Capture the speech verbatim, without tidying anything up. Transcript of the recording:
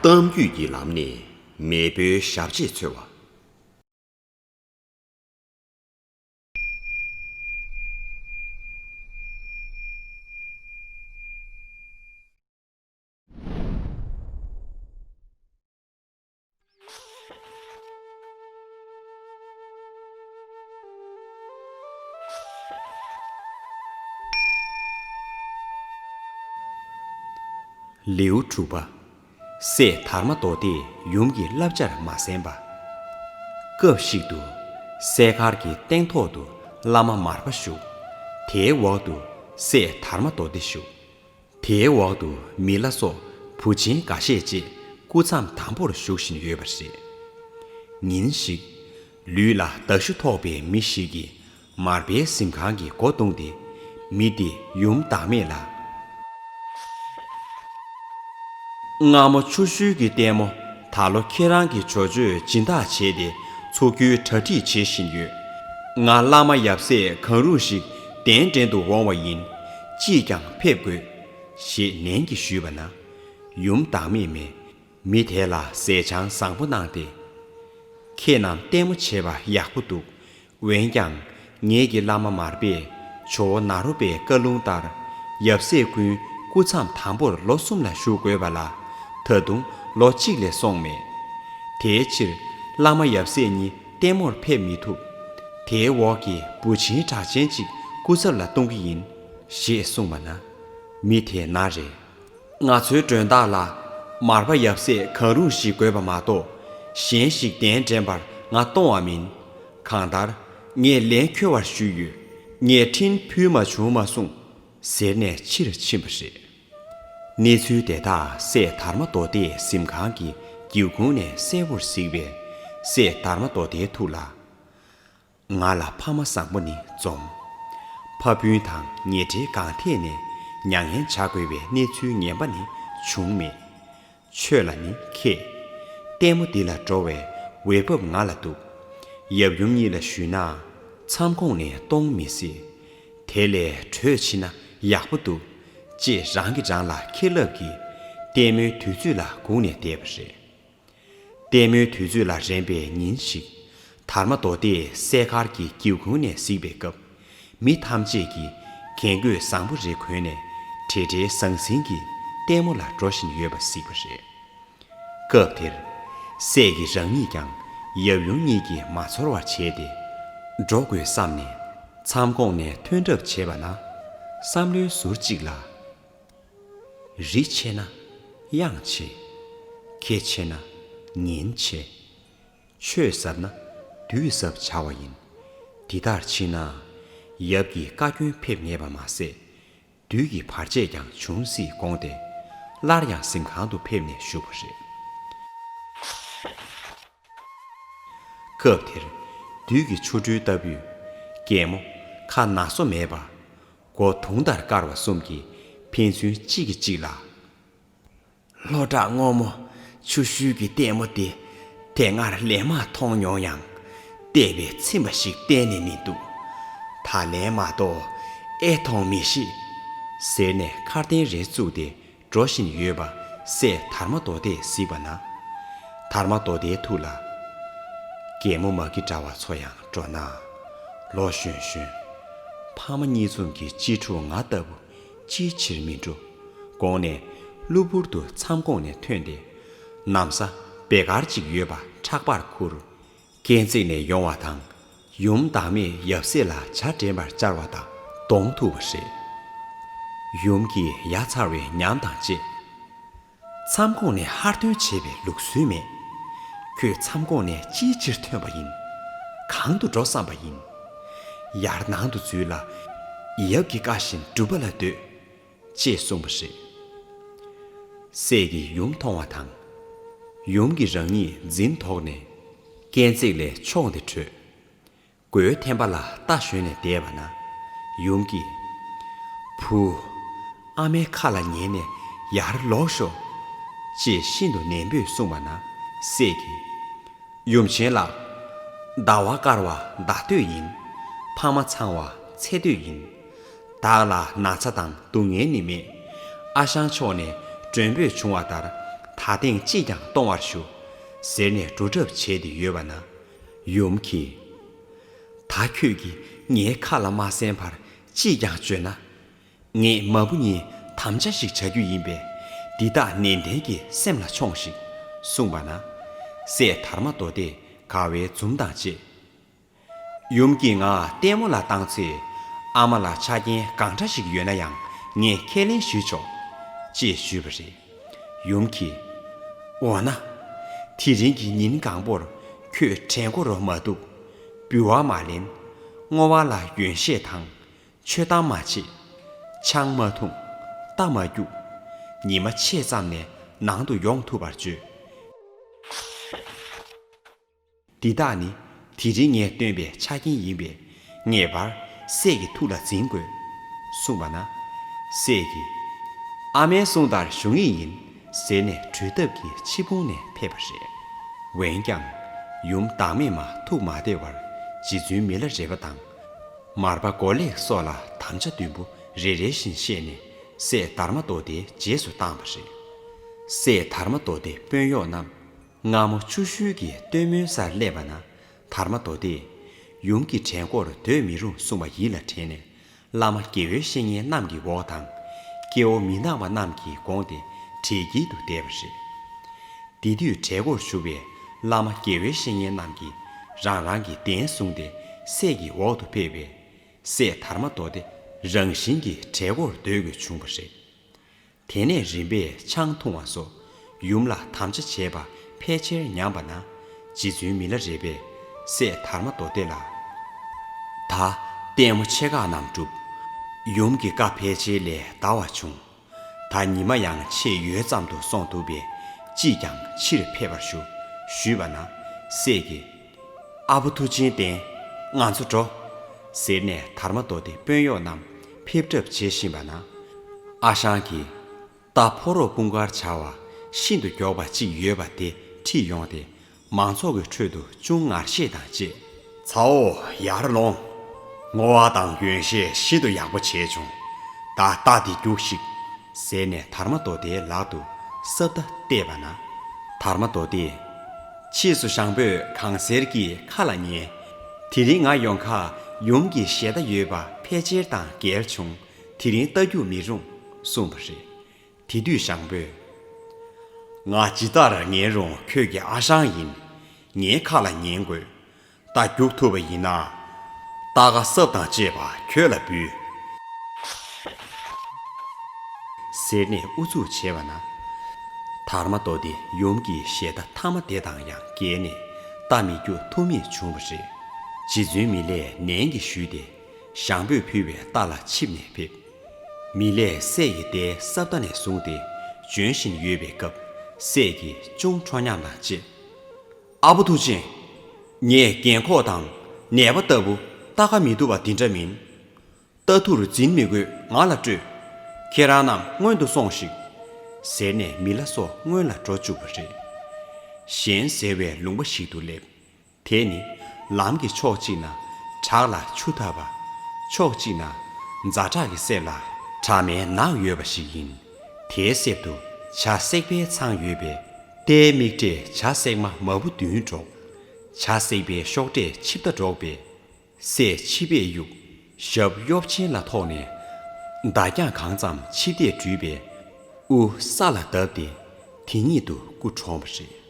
གཏམ་རྒྱུད་ཀྱི་ལམ་ནས་མེས་པོའི་ཞབས་རྗེས་འཚོལ་བ། ལེའུ་དྲུག་པ། སྲས་དར་མ་མདོ་སྡེས་ཡུམ་གྱི་བསླབ་བྱར་མ་གསན་པ། སྐབས་ཤིག་ཏུ། སྲས་མཁར་གྱི་སྟེང་ཐོག་ཏུ་བླ་མ་མར་པ་བཞུགས། དེའི་འོག་ཏུ་སྲས་དར་མ་མདོ་སྡེ་བཞུགས། དེའི་འོག་ཏུ་མི་ལ་སོགས་བུ་ཆེན་འགའ་ཤས་བཅས་སྐུ་མཚམས་དམ་པོར་བཞུགས་བཞིན་ཡོད་པ་རེད། ཉིན་ཞིག། ལུས་ལ་མདའ་གཞུ་ཐོགས་པའི་མི་ཞིག་གིས་མར་པའི་གཟིམ་ཁང་གི་སྒོ་བརྡུངས་ཏེ། མི་དེས་ཡུམ་བདག་མེད་ལ། སྔ་མོ་ཆུ་ཤུལ་གྱི་ལྟད་མོ། ད་ལོ་ཁྱེད་རང་གི་ཇོ་ཇོས་སྦྱིན་བདག་བྱས་ཏེ་འཚོ་རྒྱུའི་གྲ་སྒྲིག་བྱེད་བཞིན་ཡོད། ང་བླ་མ་ཡབ་སྲས་གང་རུང་ཞིག་གདན་འདྲེན་དུ་འོང་བ་ཡིན། ཅིས་ཀྱང་ཕེབས་དགོས། ཞེས་ནན་གྱིས་ཞུས་པ་ན། ཡུམ་བདག་མེད་མས། མི་དེ་ལ་ཟས་ཆང་བཟང་པོ་གནང་སྟེ། ཁྱེད་རྣམས་ལྟད་མོ་བྱེད་པ་ཡག་པོ་འདུག། འོན་ཀྱང་། ངེད་ཀྱི་བླ་མ་མར་པས་ཇོ་བོ་ནཱ་རོ་པའི་བཀའ་ལུང་ལྟར། ཡབ་སྲས་ཀུན་སྐུ་མཚམས་དམ་པོར་ལོ་གསུམ་ལ་བཞུགས་དགོས་པ་ལ། ད་དུང་ལོ་གཅིག་ལས་སོང་མེད། དེའི་ཕྱིར། བླ་མ་ཡབ་སྲས་གཉིས་ལྟད་མོར་ཕེབས་མི་ཐུབ། དེའི་འོག་གི་བུ་ཆེན་གྲགས་ཅན་གཅིག་སྐུ་ཚབ་ལ་གཏོང་གི་ཡིན། ཞེས་གསུངས་པ་ན། མི་དེས་ན་རེ། ང་ཚོའི་མགྲོན་བདག་ལ་མར་པ་ཡབ་སྲས་གང་རུང་ཞིག་དགོས་པ་མ་གཏོགས། གཞན་ཞིག་གདན་འདྲེན་པར་ང་གཏོང་བ་མིན། གང་ལྟར། ངས་ལན་འཁྱོལ་བར་ཞུས་ཡོད། ངས་འཕྲིན་ཕུལ་མ་བྱུང་མ་གསུངས། ཟེར་ནས་ཕྱིར་ཕྱིན་པ་རེད། གནས་ཚུལ་དེ་དག་སྲས་དར་མ་མདོ་སྡེའི་གཟིམ་ཁང་གི་སྒེའུ་ཁུང་ནས་གསལ་བོར་གཟིགས་པས། སྲས་དར་མ་མདོ་སྡེའི་ཐུགས་ལ། ང་ལ་ཕ་མ་བཟང་པོ་ནི་འཛོམས། ཕ་སྤུན་དང་ཉེ་འབྲེལ་གང་ཐད་ནས་མྱ་ངན་བྱ་དགོས་པའི་གནས་ཚུལ་ངན་པ་ནི་བྱུང་མེད། ཆོས་ལ་ནི་མཁས། ལྟད་མོ་འདི་ལ་འགྲོ་བའི་འོས་བབ་ང་ལ་འདུག། ཡབ་ཡུམ་གཉིས་ལ་ཞུས་ན། མཚམས་གོང་ནས་གཏོང་མི་སྲིད། དེ་ལས་བྲོས་ཕྱིན་ན་ཡག་པོ་འདུག། ཅེས་རང་གིས་རང་ལ་ཁེར་ལབ་ཀྱིས་ལྟད་མོའི་དུས་ཚོད་ལ་སྒུག་ནས་བསྡད་པ་རེད། ལྟད་མོའི་དུས་ཚོད་ལ་རན་པའི་ཉིན་ཞིག། དར་མ་མདོ་སྡེས་སྲས་མཁར་གྱི་སྒེའུ་ཁུང་ནས་གཟིགས་པའི་སྐབས། མི་ཐམས་ཅད་ཀྱིས་རྒྱན་གོས་བཟང་པོ་རེ་གོན་ནས་བྲེལ་བྲེལ་ཟང་ཟིང་གིས་ལྟད་མོ་ལ་འགྲོ་བཞིན་ཡོད་པ་གཟིགས་པ་རེད། སྐབས་དེར། སྲས་ཀྱིས་རང་ཉིད་ཀྱང་ཡབ་ཡུམ་གཉིས་ཀྱིས་མ་ཚོར་བར་བྱས་ཏེ། འགྲོ་དགོས་བསམ་ནས་མཚམས་གོང་ནས་ཐོན་གྲབས་བྱས་པ་ན། བསམ་བློའི་ཟུར་གཅིག་ལ། རི་ཆེ་ན་གཡང་ཆེ། ཁེ་ཆེ་ན་ཉེན་ཆེ། ཆོས་ཟབ་ན་དུས་ཟབ་བྱ་བ་ཡིན། འདི་ལྟར་ཕྱིན་ན་ཡབ་ཀྱི་བཀའ་བཀྱོན་ཕེབས་ངེས་པ་མ་ཟད། བདུད་ཀྱི་བར་ཆད་ཀྱང་འབྱུང་སྲིད་དགོངས་ཏེ། སླར་ཡང་གཟིམ་ཁང་དུ་ཕེབས་ནས་བཞུགས་པ་རེད། སྐབས་དེར། བདུད་ཀྱི་ཆོ་འཕྲུལ་ལྟ་བུས། རྒན་མོ་ཁ་ན་སོ་མེད་པ། མགོ་དུང་ལྟར་དཀར་བ་གསུམ་གྱིས་ཕན་ཚུན་གཅིག་གིས་གཅིག་ལ། ལྷོ་བྲག་སྔོན་མོ་ཆུ་ཤུལ་གྱི་ལྟད་མོ་དེ་དེ་སྔར་ལན་མང་མཐོང་མྱོང་ཡང་། བལྟས་པས་ཚིམ་པ་ཞིག་གཏན་ནས་མི་འདུག། ད་ལན་མ་གཏོགས་ཨེ་མཐོང་མི་ཤེས། ཟེར་ནས་ཁ་རྟེན་རེ་བཙུགས་ཏེ་འགྲོ་བཞིན་ཡོད་པ་སྲས་དར་མ་མདོ་སྡེས་གཟིགས་པ་ན། དར་མ་མདོ་སྡེའི་ཐུགས་ལ། རྒན་མོ་མ་གི་འདྲ་བ་ཚོ་ཡང་འགྲོ་ན། ལོ་གཞོན་གཞོན། ཕ་མ་གཉིས་འཛོམས་ཀྱི་གཅེས་ཕྲུག་ང་ལྟ་བུ་ཅིའི་ཕྱིར་མི་འགྲོ། དགོངས་ནས་གློ་བུར་དུ་མཚམས་གོང་ནས་ཐོན་ཏེ། ན་བཟའ་བེ་དཀར་ཅིག་ཡོད་པ་ཕྲག་པར་ཁུར། སྐས་འཛེགས་ནས་ཡོང་བ་དང་། ཡུམ་བདག་མེད་ཡབ་སྲས་ལ་ཇ་འདྲེན་པར་བཅར་བ་དང་གདོང་ཐུག་པ་རེད། ཡུམ་གྱིས་ཡ་མཚར་བའི་ཉམས་དང་བཅས། མཚམས་གོང་ནས་ཧར་ཐོན་བྱེད་པའི་ལུགས་སྲོལ་མེད། ཁྱོད་མཚམས་གོང་ནས་ཅིའི་ཕྱིར་ཐོན་པ་ཡིན། གང་དུ་འགྲོ་བསམ་པ་ཡིན། ཡར་ནང་དུ་འཛུལ་ལ། ཡབ་ཀྱི་བཀའ་བཞིན་སྒྲུབ་པ་ལ་འདོད། ཅེས་གསུངས་པ་རེད། སྲས་ཀྱིས་ཡུམ་མཐོང་བ་དང་། ཡུམ་གྱིས་རང་ཉིད་འཛིན་དོགས་ནས། སྐས་འཛེགས་ལས་མཆོངས་ཏེ་བྲོས། སྒོའི་ཐེམ་པ་ལ་རྟ་ཞོན་ནས་བསྡད་པ་ན། ཡུམ་གྱིས། བུ། ཨ་མའི་ཁ་ལ་ཉན་ནས་ཡར་ལོག་ཤོག། ཅེས་ཤིན་ཏུ་ནན་པོས་གསུངས་པ་ན། སྲས་ཀྱིས། ཡུམ་ཆེན་ལགས། ཟླ་བ་དཀར་བ་ཟླ་སྟོད་ཡིན། ཕ་མ་ཚང་བ་ཚེ་སྟོད་ཡིན། བདག་ལ་ན་ཚ་དང་སྡུག་བསྔལ་ནི་མེད། ཨ་ཞང་ཕྱོགས་ནས་མགྲོན་འབོད་བྱུང་བ་ལྟར། ད་ཐེངས་ཅིས་ཀྱང་གཏོང་བར་ཞུ། ཟེར་ནས་སྒྲོ་གྲབས་བྱས་ཏེ་ཡོད་པ་ན། ཡུམ་གྱིས། ད་ཁྱོད་ཀྱིས་ངའི་ཁ་ལ་མ་གསན་པར་ཅིས་ཀྱང་བྱོས་ན། ངས་མ་བུ་གཉིས་དམ་བཅའ་ཞིག་བྱ་རྒྱུ་ཡིན་པས། འདི་དག་ནན་ཏན་གྱིས་སེམས་ལ་ཆོངས་ཤིག་གསུངས་པ་ན། སྲས་དར་མ་མདོ་སྡེ་དགའ་བའི་འཛུམ་དང་བཅས། ཡུམ་གྱིས་ང་ལྟད་མོ་ལ་བཏང་ཚེ། ཨ་མ་ལ་ཆ་རྐྱེན་གང་འདྲ་ཞིག་ཡོད་ན་ཡང་ངས་ཁས་ལེན་ཞུས་ཆོག་ཅེས་ཞུས་པ་རེད། ཡུམ་གྱིས། འོ་ན། དེ་རིང་གི་ཉིན་གང་པོར་ཁྱོད་གྲལ་མགོ་རུ་མ་འདུག་འབུལ་བ་མ་ལེན། བསྔོ་བ་ལ་ཡོན་བཤད་དང་། མཆོད་གཏམ་མ་བྱེད། ཆང་མ་འཐུང་། རྟ་མ་རྒྱུག་ཉི་མ་ཕྱེད་ཙམ་ནས་ནང་དུ་ཡོང་ཐུབ་པར་བྱོས། འདི་དག་ནི་དེ་རིང་ངས་བཏོན་པའི་ཆ་རྐྱེན་ཡིན་པས། ངེས་པར་སྲས་ཀྱི་ཐུགས་ལ་འཛིན་དགོས། གསུངས་པ་ན། སྲས་ཀྱིས། ཨ་མའི་གསུང་ལྟར་ཞུ་ངེས་ཡིན། ཟེར་ནས་གྲོས་ཐབས་ཀྱིས་ཕྱི་དཔུང་ནས་ཕེབས་པ་རེད། འོན་ཀྱང་། ཡུམ་བདག་མེད་མ་ཐུགས་མ་བདེ་བར་རྗེ་བཙུན་མི་ལ་རས་པ་དང་། མར་པ་མགོ་ལེགས་སོགས་ལ་དམ་བཅའ་བདུན་པོ་རེ་རེ་བཞིན་བཤད་ནས་སྲས་དར་མ་མདོ་སྡེའི་རྗེས་སུ་བཏང་བ་རེད། སྲས་དར་མ་མདོ་སྡེའི་དཔོན་གཡོག་རྣམས་སྔ་མོ་ཆུ་ཤུལ་གྱི་སྟོན་མོའི་སར་སླེབས་པ་ན། དར་མ་མདོ་སྡེས་ཡུམ་གྱི་གྲལ་མགོར་སྡོད་མི་རུང་གསུངས་པ་ཡིད་ལ་དྲན་ནས། བླ་མ་དགེ་བའི་བཤེས་གཉེན་རྣམས་ཀྱི་འོག་དང་། སྐྱེ་བོ་མི་སྣང་བ་རྣམས་ཀྱི་གོང་དེ་གྲལ་དཀྱིལ་དུ་བསྡད་པ་རེད། དེ་དུས་གྲལ་མགོར་བཞུགས་པའི་བླ་མ་དགེ་བའི་བཤེས་གཉེན་རྣམས་ཀྱིས་རང་རང་གི་གདན་བཟུང་སྟེ་སྲས་ཀྱི་འོག་ཏུ་ཕེབས་པས། སྲས་དར་མ་མདོ་སྡེ་རང་བཞིན་གྱིས་གྲལ་མགོར་སྡོད་དགོས་བྱུང་བ་རེད། དེ་ནས་རིམ་པས་ཆང་འཐུང་བ་སོགས་ཡུམ་ལ་དམ་བཅའ་བྱས་པ་ཕལ་ཆེར་ཉམས་པ་ན། རྗེ་བཙུན་མི་ལ་རས་པས་སྲས་དར་མ་མདོ་སྡེ་ལ། ད་ལྟད་མོ་ཆེ་ཁག་རྣམས་གྲུབ། ཡུམ་གྱི་བཀའ་ཕལ་ཆེར་ལས་འདའ་བ་བྱུང་། ད་ཉི་མ་ཡང་ཕྱེད་ཡོལ་ཙམ་དུ་སོང་འདུག་པས། ཅིས་ཀྱང་ཕྱིར་ཕེབས་པར་ཞུ། ཞུས་པ་ན། སྲས་ཀྱིས། ཨ་བོ་མཐུ་ཆེན་ལྡན། ང་ཚོ་འགྲོ། ཟེར་ནས་དར་མ་མདོ་སྡེ་དཔོན་གཡོག་རྣམས་ཕེབས་གྲབས་བྱེད་བཞིན་པ་ན། ཨ་ཞང་གིས། རྟ་ཕོ་རོག་སྤུན་དཀར་བྱ་བ་ཤིན་ཏུ་མགྱོགས་པ་ཅིག་ཡོད་པ་དེ་ཁྲིད་ཡོང་སྟེ། མང་ཚོགས་ཀྱི་ཁྲོད་དུ་ཅུང་ངར་ཤེད་དང་བཅས། ཚ་བོ་ཡར་ལོངས། བསྔོ་བ་དང་ཡོན་བཤད་ཤིན་ཏུ་ཡག་པོ་བྱས་བྱུང་། ད་རྟ་འདི་རྒྱུགས་ཤིག་ཟེར་ནས་དར་མ་མདོ་སྡེའི་ལག་ཏུ་སྲབ་རྟ་གཏད་པ་ན། དར་མ་མདོ་སྡེས། ཕྱིས་སུ་ཞང་པོས་གང་ཟེར་གྱིས་ཁ་ལ་ཉན། དེ་རིང་ང་ཡོང་ཁ་ཡུམ་གྱི་ཞལ་ལྟ་ཡོད་པ་ཕལ་ཆེར་དང་འགལ་བྱུང་། དེ་རིང་རྟ་རྒྱུག་མི་རུང་གསུངས་པ་རེད། དེ་དུས་ཞང་པོས། ང་ཇི་ལྟར་ངན་རུང་ཁྱོད་ཀྱི་ཨ་ཞང་ཡིན། ངའི་ཁ་ལ་ཉན་དགོས། རྟ་རྒྱུག་ཐུབ་པ་ཡིན་ན། རྟ་ཁ་སྲབ་དང་བཅས་པ་ཁྱོད་ལ་འབུལ། ཟེར་ནས་ཨུ་ཚུགས་བྱས་པ་ན། དར་མ་མདོ་སྡེ་ཡུམ་གྱི་ཞལ་ལྟ་མཐའ་མ་དེ་དང་ཡང་འགལ་ནས་རྟ་མི་རྒྱུག་ཐུབ་མེད་བྱུང་བ་རེད། རྗེ་བཙུན་མི་ལས་ནན་གྱིས་ཞུས་ཏེ། ཞང་པོས་ཕུལ་བའི་རྟ་ལ་ཆིབས་ནས་ཕེབས། མི་ལས་སྲས་ཀྱི་རྟའི་སྲབ་མདའ་ནས་བཟུང་སྟེ་བྱོན་བཞིན་ཡོད་པའི་སྐབས། སྲས་ཀྱིས་ཅུང་ཁྲོ་ཉམས་དང་བཅས། ཨ་བོ་མཐུ་ཆེན། ངས་རྒན་འཁོགས་དང་ནད་པ་ལྟ་བུ་རྟ་ཁ་མི་ཐུབ་པ་འདི་འདྲ་མིན། རྟ་ཐུར་འཛིན་མི་དགོས་ང་ལ་སྤྲོད། ཁྱེད་རང་རྣམས་སྔོན་དུ་སོང་ཞིག་ཟེར་ནས་མི་ལ་སོགས་སྔོན་ལ་འགྲོ་བཅུག་པ་རེད། གཞན་ཟེར་བའི་ལུང་པ་ཞིག་ཏུ་སླེབས། དེ་ནི་ལམ་གྱི་ཕྱོགས་གཅིག་ན་བྲག་ལ་ཆུ་འཐབ་པ། ཕྱོགས་གཅིག་ན་ཛ་དྲག་གི་གསེབ་ལ་དྲ་མའི་ནགས་ཡོད་པ་ཞིག་ཡིན། དེའི་གསེབ་ཏུ་བྱ་སྲེག་པའི་ཚང་ཡོད་པས། རྟའི་མིག་འབྲས་བྱ་སྲེག་མ་མ་བུ་བདུན་སྒྲོག་བྱ་སྲེག་པའི་གཤོག་སྒྲས་ཆིབས་རྟ་སྒྲོག་པས། སྲས་ཆིབས་པས་གཡུག་ཞབས་གཡོ་ཅན་ལ་ཐོགས་ནས། མདའ་རྒྱང་གང་ཙམ་ཆིབས་རྟས་བྲུས་པས། དབུ་ས་ལ་བརྡབས་ཏེ། དེ་ཉིད་དུ་སྐུ་གྲོངས་པ་རེད།